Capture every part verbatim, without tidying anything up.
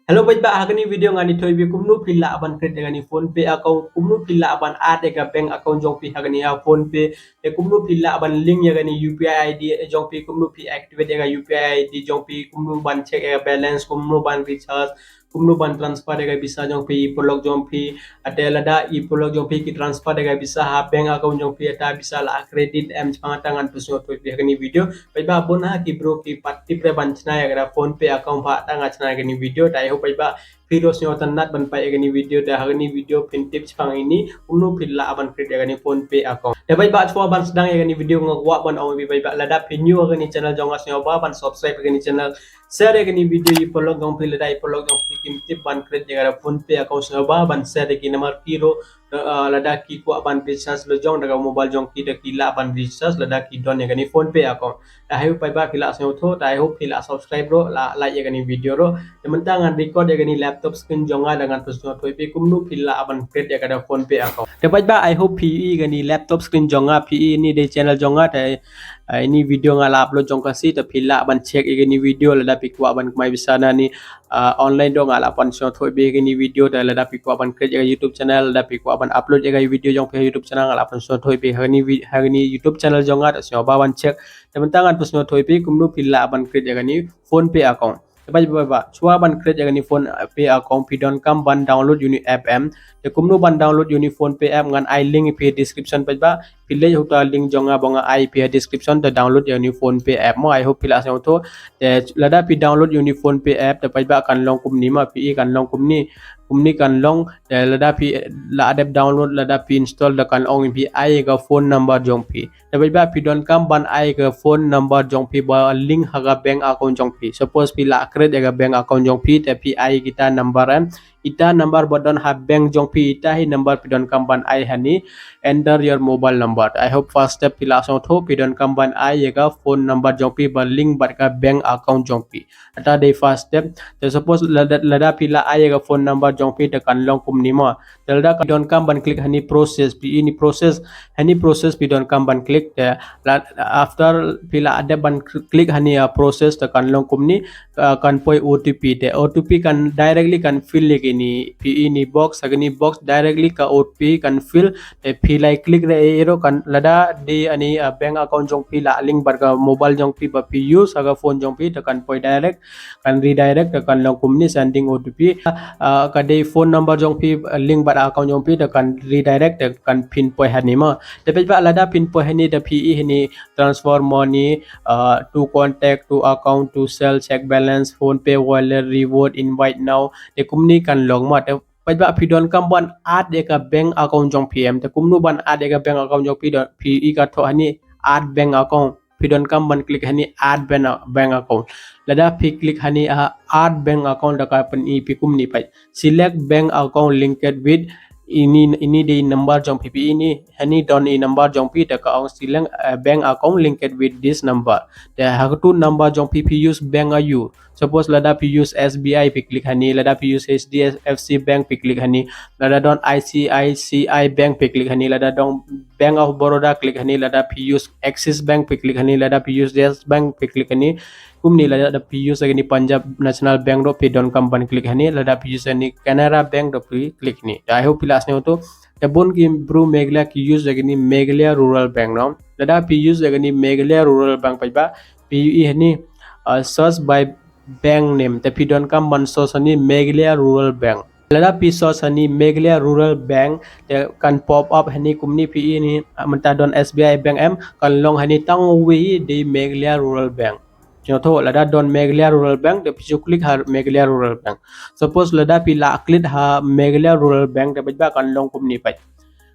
Hello paidbah, ha kane ka video ngan ïathuh ïa phi kumno phi lah ban create ïa kane ka PhonePe account, kumno phi lah ban add ïa ka bank account jong phi ha kane ka PhonePe, te kumno phi lah ban link ïa kane ka U P I I D jong phi, kumno phi activate ïa ka U P I I D jong phi, kumno ban check ïa ka balance, kumno ban recharge, kumno ban transfer ïa ka pisa jong phi, paralok jong phi, te lada i paralok jong phi ki transfer ïa ka pisa ha bank account jong phi, te pisa la credit em shaphang, te ngan pynsngewthuh ïa phi ha kane ka video. Paidbah, bun ha ki briew ki pat tip re ban shna ïa ka PhonePe account, bad te nga shna ïa kane ka video, te I hope paidbah phi ruh sngewtynnat ban peit ïa kane ka video, te ha kane ka video phin tip shaphang ïa kane kumno phi lah ban create ïa kane ka PhonePe account. Te paidbah, shuwa ban sdang ïa kane ka video nga kwah ban ong ïa phi paidbah, lada phi new ha kane ka channel jong nga, sngewbha ban subscribe ïa kane ka channel, share ïa kane ka video ïa i paralok jong phi, lada i paralok jong phi kim tip ban create ïa ka PhonePe account, sngewbha ban share ïa ki namar ki ruh, uh, lada ki kwah ban recharge la jong da ka mobile jong ki, te ki lah ban recharge lada ki don ïa kane ka PhonePe account. Te I hope paidbah phi lah sngewthuh, te I hope phi lah subscribe ruh, lah like ïa kane ka video ruh. Te mynta ngan record ïa kane ka laptop screen jong nga, te ngan pynsngewthuh ïa phi kumno phi lah ban create ïa ka PhonePe account. Te paidbah, I hope phi i ïa kane ka laptop screen jong nga, phi i ïa kane ka channel jong nga, te, uh, ïa kane ka video nga la upload jong ka sngi, te phi lah ban check ïa kane ka video lada phi kwah ban kamai pisa na kane, uh, online ruh, nga la pynsngewthuh ïa phi ha kane ka video, te lada phi kwah ban create ïa ka YouTube channel, lada phi kwah ban upload ïa ka video jong phi ha YouTube channel, nga la pynsngewthuh ïa phi ha kane vi-, ha kane ka YouTube channel jong nga, te sngewbha ban check. Te mynta ngan pynsngewthuh ïa phi kumno phi lah ban create ïa kane ka PhonePe account. Te paidbah, shuwa ban create ïa kane ka PhonePe account phi donkam ban download ïa kane ka app em. Te kumno ban download ïa kane ka PhonePe app ngan ai link ïa phi ha description paidbah. Phi leit ha uta ka link jong nga ba nga ai ïa phi ha description, te download ïa kane ka PhonePe app mo, I hope phi lah sngewthuh. Te lada phi download ïa kane ka PhonePe app, te paidbah kan long kumne mo, phi i kan long kumne, kumne kan long, te lada phi la dep download, lada phi install, te kan ong ïa phi ai ïa ka phone number jong phi. Te paidbah, phi donkam ban ai ïa ka phone number jong phi ba link ha ka bank account jong phi. Suppose phi la create ïa ka bank account jong phi, te phi ai kita number em, ita number ba don ha bank jong phi, ita hi number phi donkam ban ai hangne, enter your mobile number. I hope first step phi lah sngewthuh, phi donkam ban ai ïa ka phone number jong phi ba link bad ka bank account jong phi. Kata dei first step. Te suppose lada, lada phi la ai ïa ka phone number jong phi, te kan long kumne mo. Te lada ka donkam ban click hangne process, phi i hangne process, hangne process phi donkam ban click, te la, after phi la dep ban click hangne, ah, process, te kan long kumne, ah, kan poi O T P, te O T P kan directly kan fill ïa kine, phi i hangne box, ha kane box directly ka O T P kan fill, te phi la click re ïa ro kan lada dei hangne, ah, bank account jong phi la link bad ka mobile jong phi ba phi use ha ka phone jong phi, te kan poi direct, kan redirect, te kan long kumne sending O T P. Ah, ka dei phone number jong phi, ah, link bad account jong phi, te kan redirect, te kan phin poi hangne mo. Te paidbah lada phin poi hangne, te phi i hangne transfer money, ah, to contact, to account, to sell, check balance, PhonePe wallet, reward, invite now. Te kumne kan long mo. Te paidbah phi donkam ban add ïa ka bank account jong phi em. Te kumno ban add ïa ka bank account jong phi, don phi i ka thoh hangne add bank account. Phi donkam ban click hangne add bank, bank account. Lada phi click hangne, ah, add bank account, te ka pyni ïa phi kumne pat. Select bank account linked with, ine, ine dei number jong phi, phi i hangne, hangne don i number jong phi, te ka ong select, eh, bank account linked with this number. Te ha katu number jong phi, phi use bank aiu. Suppose lada phi use S B I, phi click hangne, lada phi use H D F C Bank, phi click hangne, lada don I C I C I Bank, phi click hangne, lada don Bank of Baroda, click hangne, lada phi use Axis Bank, phi click hangne, lada phi use Yes Bank, phi click hangne. Kumne lada phi use hangne Punjab National Bank ruh phi donkam ban click hangne, lada phi use hangne Canara Bank ruh phi click hangne. Te I hope phi lah sngewthuh. Te bun ki briew Meghalaya ki use hangne Meghalaya Rural Bank no. Lada phi use hangne Meghalaya Rural Bank paidbah, phi i hangne, ah, search by bank name. Te phi donkam ban search hangne Meghalaya Rural Bank. Lada phi search hangne Meghalaya Rural Bank, te kan pop up hangne kumne, phi i hangne, ah, mynta don S B I Bank em, kan long hangne tang uwei dei Meghalaya Rural Bank. Sngewthuh, lada don Meghalaya Rural Bank, te phi shu click ha Meghalaya Rural Bank. Suppose lada phi la click ha Meghalaya Rural Bank, te paidbah kan long kumne pat.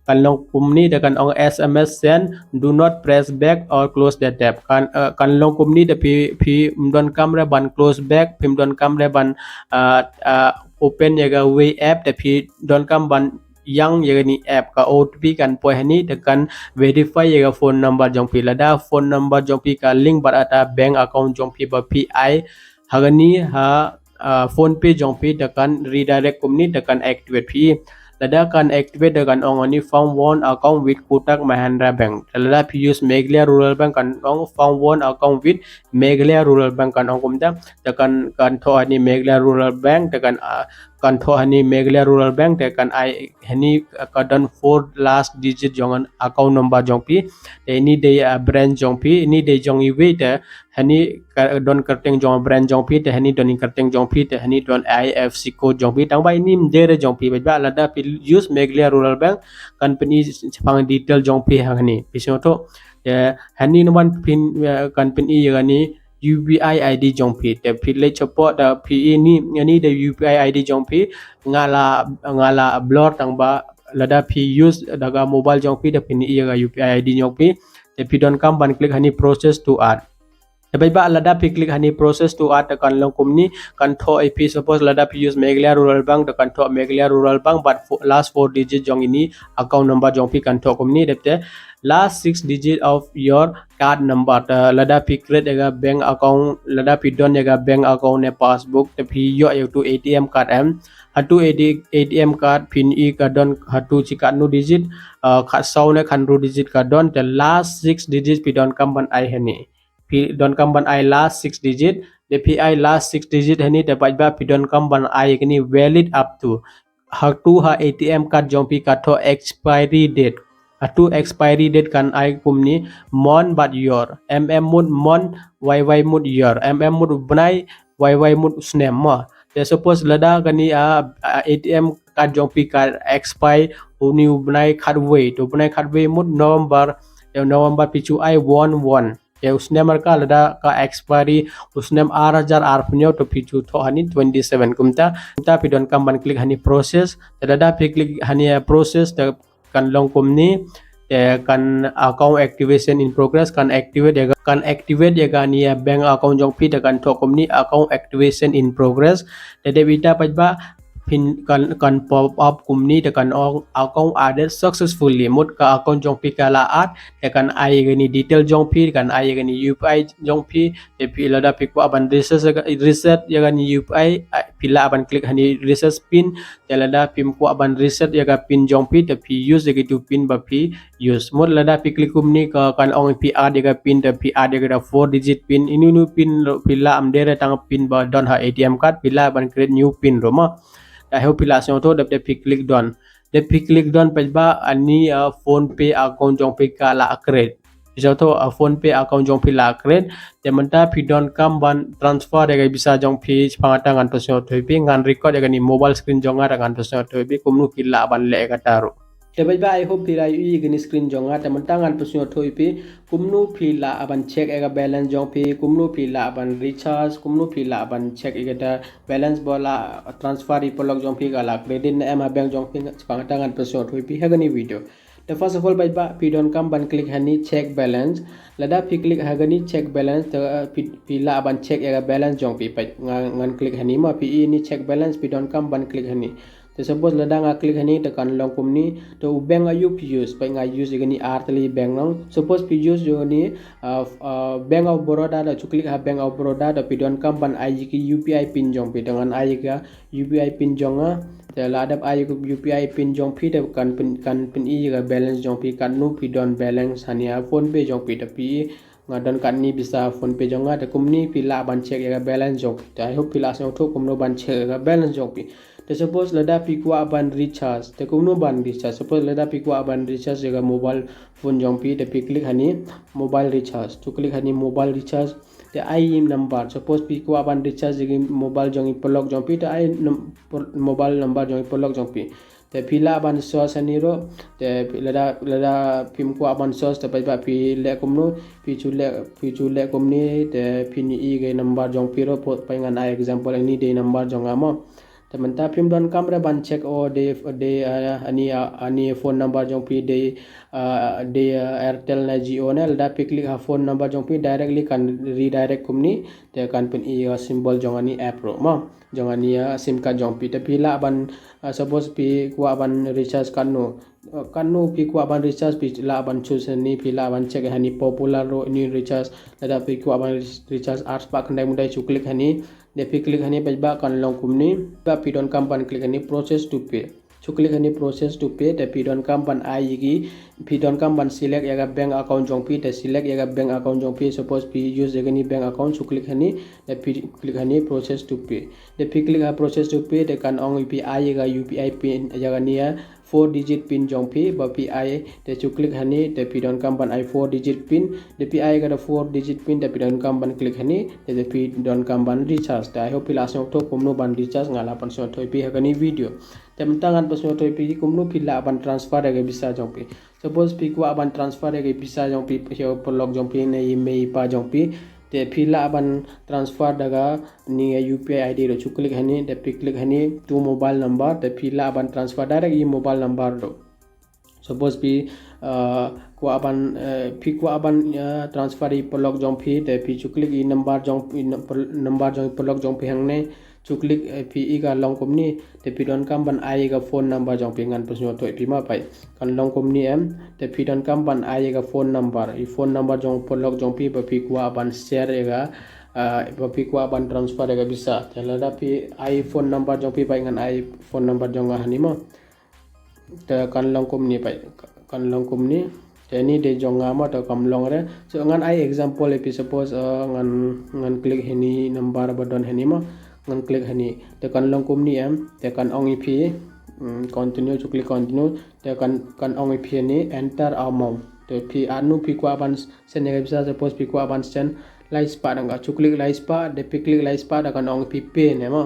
Kan long kumne, te kan ong S M S send, do not press back or close the tab. Kan, eh, kan long kumne, te phi, phim donkam re ban close back, phim donkam re ban, ah, ah, open ïa kawei app, te phi donkam ban ïeng ïa kane app, ka O T P kan poi hangne, te kan verify ïa ka phone number jong phi. Lada phone number jong phi ka link bad kata bank account jong phi ba phi ai hangne ha, ah, PhonePe jong phi, te kan redirect kumne, te kan activate phi. Lada kan activate te kan ong hani form one account with Kotak Mahindra Bank. Te lada phi use Meghalaya Rural Bank kan ong form one account with Meghalaya Rural Bank kan ong kumta. Te kan kan thoh hani Meghalaya Rural Bank te kan ah, kan thoh hani Meghalaya Rural Bank te kan ai hani ka don four last digit jong account number jong phi. Te ini dei ah, branch jong phi, ini dei jong iwei te hani ka don kyrteng jong branch jong phi, te hani don kyrteng jong phi, te hani don I F S C code jong phi, tang ba ini mdere jong phi. Ba lada phi use Meghalaya Rural Bank kan pyni shaphang detail jong phi hani. Phi sngewthuh. Te hani number phin eh, kan pyni ïa hani U P I I D jong phi. Te phi leit shapoh te phi ini, ini dei U P I I D jong phi. Nga la nga la blur tang ba lada phi use da ka mobile jong phi te phin ïa ka U P I I D jong phi. Te phi donkam ban click hani process to add. Te ba lada phi click hani process to add te kan long kumni, kan thoh ïa phi, suppose lada phi use Meghalaya Rural Bank te kan thoh Meghalaya Rural Bank bad fo- last four digit jong ini account number jong phi kan thoh kumni. Dep te last six digit of your card number. Te lada phi create ïa ka bank account, lada phi don ïa ka bank account ne passbook, te phi ïoh ïa utu A T M card em. Hatu A T M card phin i ka don hatu chi katno digit, uh, khatsaw ne khathynriew digit ka don, te last six digit phi donkam ban ai hani. Phi donkam ban ai last six digit, te phi ai last six digit hani te pat ba phi donkam ban ai kini valid up to. Hatu ha A T M card jong phi ka thoh expiry date. Hatu expiry date kan ai kumni, month bad year. M M mut month, Y Y mut year. M M mut bnai, Y Y mut snem mo. Te suppose lada kani a, a A T M card jong phi ka expire uni u bnai khatwei, to bnai khatwei mut November, te November phi chu ai one one. Te u snem ar ka lada ka expiry u snem ar hajar arphew hynñiew to phi chu thoh hani twenty seven. Kumta, kumta phi donkam ban click hani process. Te lada phi click hani, eh, process te kan long kumni. Te kan account activation in progress, kan activate ïa ka, kan activate ïa kani, eh, bank account jong phi te kan thoh kumni account activation in progress. Te dep ita pat ba phin kan, kan pop up kumni te kan ong account added successfully. Mut ka account jong phi ka la add, te kan ai kani detail jong phi, kan ai kani U P I jong phi, te phi lada phi kwah ban reset, reset ïa kani U P I, ah, phi lah ban click hani reset pin, te lada phim kwah ban reset ïa ka pin jong phi, te phi use ïa kitu pin ba phi use. Mut lada phi click kumni ka kan ong phi add ïa ka pin, te phi add ïa ka four digit pin, inu inu pin ruh phi lah, ym dei re tang pin ba don ha A T M card, phi lah ban create new pin ruh mo. Te I hope phi la sngewthuh, dep te phi click done. Dep phi click done pat ba ani, uh, PhonePe account jong phi ka la create. Phi sngewthuh, uh, PhonePe account jong phi la create. Te mynta phi donkam ban transfer ïa ka pisa jong phi shaphang kata ngan pynsngewthuh ïa phi, ngan record ïa kani mobile screen jong nga te ngan pynsngewthuh ïa phi kumno phi lah ban leh ïa kata ruh. Te bye bye, I hope phi la ïohi ïa kani screen jong nga. Te mynta ngan pynsngewthuh ïa phi kumno phi lah ban check ïa ka balance jong phi, kumno phi lah ban recharge, kumno phi lah ban check ïa kata balance ba la transfer ïa paralok jong phi ka la credit ne em ha bank jong phi, shaphang kata ngan pynsngewthuh ïa phi ha kani video. Te first of all bye bye, phi donkam ban click hani check balance. Lada phi click ha kani check balance te, uh, phi, phi lah ban check ïa ka balance jong phi. Peit nga, ngan click hani mo, phi ïohi ni check balance, phi donkam ban click hani. Te suppose lada nga click hani te kan long kumni, te u bank aïu phi use, peit nga use ïa kani ar tylli bank nong. Suppose phi use ïa kani, uh, uh, Bank of Baroda, te chu click ha Bank of Baroda, te phi donkam ban ai ïa ki U P I pin jong phi, te ngan ai ïa ka U P I pin jong nga. Te lada phi ai ïa ka U P I pin jong phi te kan pyn, kan pyni ïa ka balance jong phi, katno phi don balance hani ha PhonePe jong phi, te phi Nga don katne pisa PhonePe jong nga, te kumne phi lah ban check ïa ka balance jong phi. Te I hope phi la sngewthuh kumno ban check ïa ka balance jong phi. Te suppose lada phi kwah ban recharge, te kumno ban recharge? Suppose lada phi kwah ban recharge ïa ka mobile phone jong phi, te phi click hani mobile recharge. To click hani mobile recharge, te ai number. Suppose phi kwah ban recharge ïa ka mobile jong i paralok jong phi, te ai num-, mobile number jong i paralok jong phi. Te phi lah ban search hani ruh, te phi lada, lada phim kwah ban search, te paidbah phi leh kumno, phi ju leh, phi ju leh kumne, te phin ïohi ka number jong phi ruh, peit ngan ai example, ini dei number jong nga mo. Te mynta phim donkam re ban check o dei, dei, ah, ani, ah, ani phone number jong phi dei, ah, dei, ah, Airtel ne Jio ne, lada phi click ha phone number jong phi directly kan redirect kumne, te kan pyni ïa ka symbol jong ani app ruh mo. Jong ani, ah, SIM card jong phi, te phi lah ban, ah, suppose phi kwah ban recharge katno, ah, katno phi kwah ban recharge, phi lah ban choose hani, phi lah ban check hani popular ruh ini recharge. Lada phi kwah ban re-, recharge arspah khyndai mynta, to click hani, te phi click hani paidbah kan long kumne, ba phi donkam ban click hani process to pay. Shu click hani process to pay, te phi donkam ban ai ïa ki, phi donkam ban select ïa ka bank account jong phi, te select ïa ka bank account jong phi, suppose phi use ïa kani bank account, shu click hani, te phi click hani process to pay. Te phi click ha process to pay, te kan ong ïa phi ai ïa ka U P I pin, ïa kani ïa four digit pin jong phi, ba phi ai, te shu click hani, te phi donkam ban ai four digit pin, te phi ai ïa ka four digit pin, te phi donkam ban click hani, te, te phi donkam ban recharge. Te I hope phi la sngewthuh kumno ban recharge, nga la pynsngewthuh ïa phi ha kani video. Te mynta ngan pynsngewthuh ïa phi kumno phi lah ban transfer ïa ka pisa jong phi. Suppose phi kwah ban transfer ïa ka pisa jong phi, ïa u paralok jong phi ne i mei i pa jong phi. Te phi lah ban transfer da kani ïa U P I I D ruh, shu click hani, te phi click hani to mobile number, te phi lah ban transfer direct ïa i mobile number ruh. Suppose phi, uh, kwah ban, uh, phi kwah ban, uh, transfer ïa i paralok jong phi, te phi shu click ïa i number jong, ïa i num-, par-, number jong i paralok jong phi hangne, shu click, uh, phi i ka long kumne, te phi donkam ban ai ïa ka phone number jong phi, ngan pynsngewthuh ïa phi ma peit. Kan long kumne em, te phi donkam ban ai ïa ka phone number, ïa i phone number jong u paralok jong phi ba phi kwah ban share ïa ka, uh, ba phi kwah ban transfer ïa ka pisa. Te lada phi ai phone number jong phi, peit ngan ai phone number jong nga hani mo. Te kan long kumne peit, kan long kumne. Te ini dei jong nga mo, te kam long re. So ngan ai example ïa phi, suppose, uh, ngan, ngan click hani number ba don hani mo. Ngan click hani. Te kan long kumne em, te kan ong ïa phi, mm, continue, shu click continue. Te kan, kan ong ïa phi hani enter amount. Te phi anu phi kwah ban send ïa ka pisa, suppose phi kwah ban send lai spah, ngan shu click lai spah, te phi click lai spah, te kan ong ïa phi pay ne mo.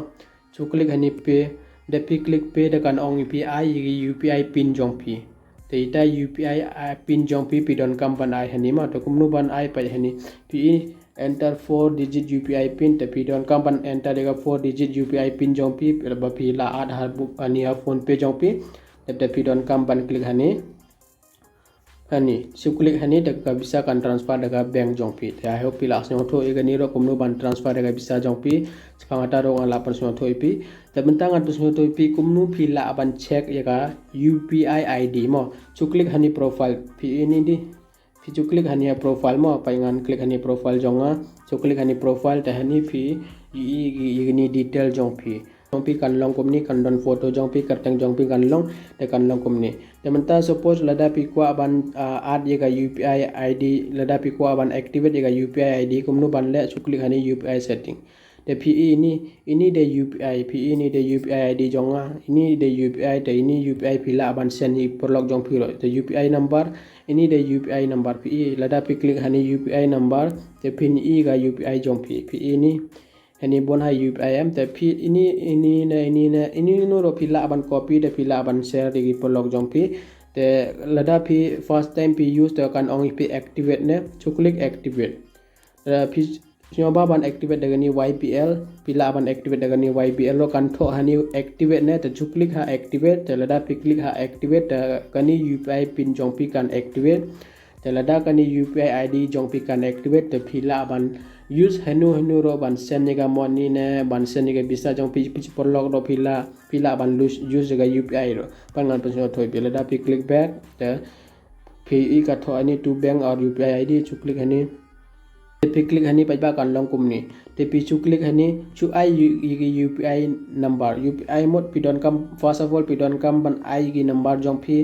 Shu click hani pay, te phi click pay, te kan ong ïa phi ai ïa ki U P I pin jong phi. Te ita U P I, ah, pin jong phi phi donkam ban ai hani mo, te kumno ban ai peit hani. Phi i enter four digit U P I pin, te phi donkam ban enter ïa ka four digit U P I pin jong phi, ba phi la add ha bu-, hani ha PhonePe jong phi. Te, te phi donkam ban click hani. Hani, shu click hani, te ka pisa kan transfer da ka bank jong phi. Te I hope phi la sngewthuh ïa kani ruh kumno ban transfer da ka pisa jong phi. Shaphang kata ruh nga la pynsngewthuh ïa phi. Te mynta ngan pynsngewthuh ïa phi kumno phi lah ban check ïa ka U P I I D mo. Shu click hani profile. Phi ini dei. Phi shu click hani ha profile mo. Peit ngan click hani profile jong nga. Shu click hani profile, te hani phi i, i, i, ïa kani detail jong phi. Jong phi kan long kumne, kan don photo jong phi, kyrteng jong phi kan long, te kan long kumne. Te mynta suppose lada phi kwah ban, ah, add ïa ka U P I I D, lada phi kwah ban activate ïa ka U P I I D, kumno ban leh, shu click hani U P I setting. Te phi i ini, ini dei U P I, phi i ini dei U P I I D jong nga, ini dei U P I, te ini U P I phi lah ban send ïa i paralok jong phi ruh. Te U P I number, ini dei U P I number phi i, lada phi click hani U P I number, te phin i ka U P I jong phi, phi i ini, hani bun ha U P I em, te phi ini, ini ne, ini ne, ini no ruh phi lah ban copy, te phi lah ban share ïa ki paralok jong phi. Te lada phi first time phi use, te kan ong ïa phi activate ne, shu click activate. Te phi sngewbha ban activate da kani Y B L, phi lah ban activate da kani Y B L ruh, kan thoh hani activate ne, te shu click ha activate, te lada phi click ha activate, te kani U P I pin jong phi kan activate. Te lada kani U P I I D jong phi kan activate, te phi lah ban use hano hano ruh ban send ïa ka money ne, ban send ïa ka pisa jong phi, phi paralok ruh phi lah, phi lah ban lus-, use ïa ka U P I ruh. Peit ngan pynsngewthuh ïa phi, lada phi click back, te phi i ka thoh hani to bank or U P I I D, shu click hani. Te phi click hani, peit ba kan long kumne. Te phi shu click hani, shu ai ïa, ïa ki U P I number. U P I mut phi donkam, first of all, phi donkam ban ai ïa ki number jong phi.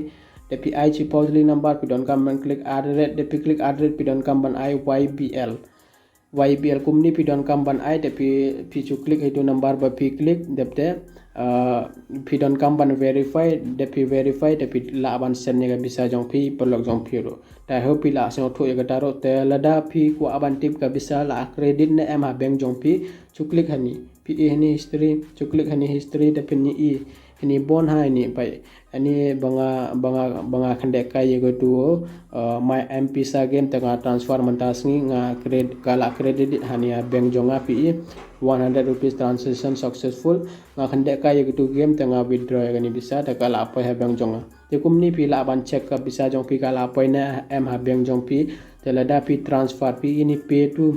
Te phi ai shi pawtli number, phi donkam ban click at the rate, te phi click at the rate, phi donkam ban ai Y B L. Y B L kumne phi donkam ban ai, te phi, phi shu click ha itu number ba phi click, dep te, ah, phi donkam ban verify, dep phi verify, te phi lah ban send ïa ka pisa jong phi, paralok jong phi ruh. Te I hope phi la sngewthuh ïa kata ruh, te lada phi kwah ban tip ka pisa la credit ne em ha bank jong phi, shu click hani, phi i hani history, shu click hani history, te phin i hani bun ha ini, peit. Ani ba nga, ba nga, ba nga khyndiat kai ïa katu, uh, My M-Pesa game, te nga transfer mynta sngi, nga cred-, ka la credit hani ha bank jong nga, phi i, one hundred rupees transaction successful. Nga khyndiat kai ïa katu game, te nga withdraw ïa kani pisa, te ka la poi ha bank jong nga. Te kumne phi lah ban check ka pisa jong phi ka la poi ne em ha bank jong phi. Te lada phi transfer, phi i ini pay to,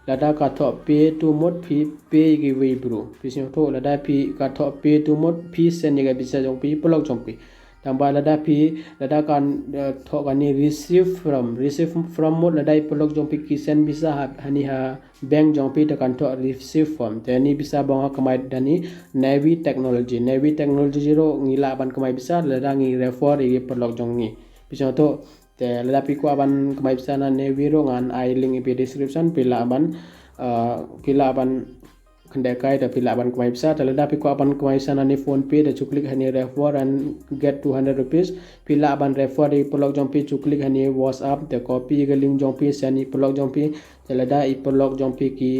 lada ka thoh pay to mode, phi pay ïa kiwei bru. Phi sngewthuh, lada phi ka thoh pay to mode, phi send ïa ka pisa jong phi, paralok jong phi. Tangba lada phi, lada kan, eh, thoh kane receive from, receive from mode, lada i paralok jong phi ki send pisa ha, hani ha bank jong phi, te kan thoh receive from. Te hani pisa ba nga kamai da ni Navi Technology. Navi Technology ruh ngi lah ban kamai pisa lada ngi refer ïa ki paralok jong ngi. Pisa to, te lada phi kwah ban kamai pisa na Navi ruh ngan ai link ïa phi description, phi lah ban, eh, phi lah ban khyndiat kai, te phi lah ban kamai pisa. Te lada phi kwah ban kamai pisa na ni PhonePe, te shu click hani refer and get two hundred rupees. Phi lah ban refer ïa i paralok jong phi, shu click hani WhatsApp, te copy ïa ka link jong phi, send ïa i paralok jong phi. Te lada i paralok jong phi ki,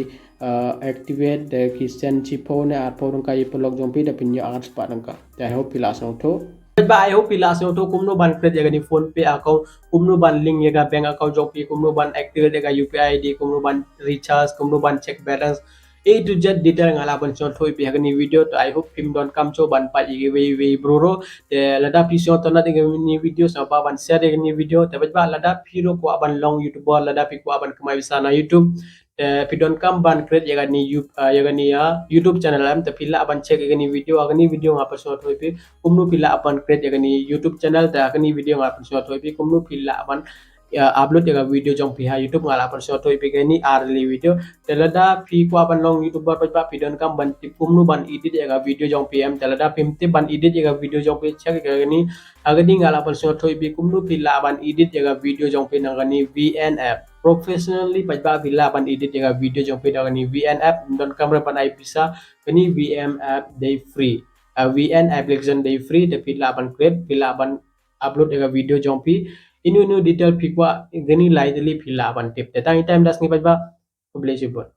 uh, activate, te ki send shiphew ne arphew tyngka ïa i paralok jong phi, te phin ïoh arspah tyngka. Te I hope phi lah sngewthuh. Ba I hope phi lah sngewthuh kumno ban create ïa kane PhonePe account, kumno ban link ïa ka bank account jong phi, kumno ban activate ïa ka U P I I D, kumno ban recharge, kumno ban check balance, A to Z detail nga lah ban sngewthuh ïa phi ha kane video. Te I hope phim donkam shuh ban peit ïa kiwei kiwei briew ruh. Te lada phi sngewtynnat ïa kane video, sngewbha ban share ïa kane video. Te bad ba lada phi ruh kwah ban long YouTuber, lada phi kwah ban kamai pisa na YouTube, te phi donkam ban create ïa kane You-, ah, ïa kane, ah, YouTube channel em, te phi lah ban check ïa kane video. Ha kane video nga pynsngewthuh ïa phi kumno phi lah ban create ïa kane YouTube channel. Te ha kane video nga pynsngewthuh ïa phi kumno phi lah ban, ah, upload ïa ka video jong phi ha YouTube. Nga lah pynsngewthuh ïa phi kane ar tylli video. Te lada phi kwah ban long YouTuber, bad ba phi donkam ban tip kumno ban edit ïa ka video jong phi em. Te lada phim tip ban edit ïa ka video jong phi, check ïa kane. Ha kane nga lah pynsngewthuh ïa phi kumno phi lah ban edit ïa ka video jong phi na kane V N app. Professionally bad ba phi lah ban edit ïa ka video jong phi na kane V N app. Donkam re ban ai pisa, kane V N app dei free. Ah, V N application dei free, te phi lah ban create, phi lah ban upload ïa ka video jong phi. Ino ino detail phi kwah, kane lai tylli phi lah ban tip. Te tang ïa time da sngi bad ba. Khublei shibun.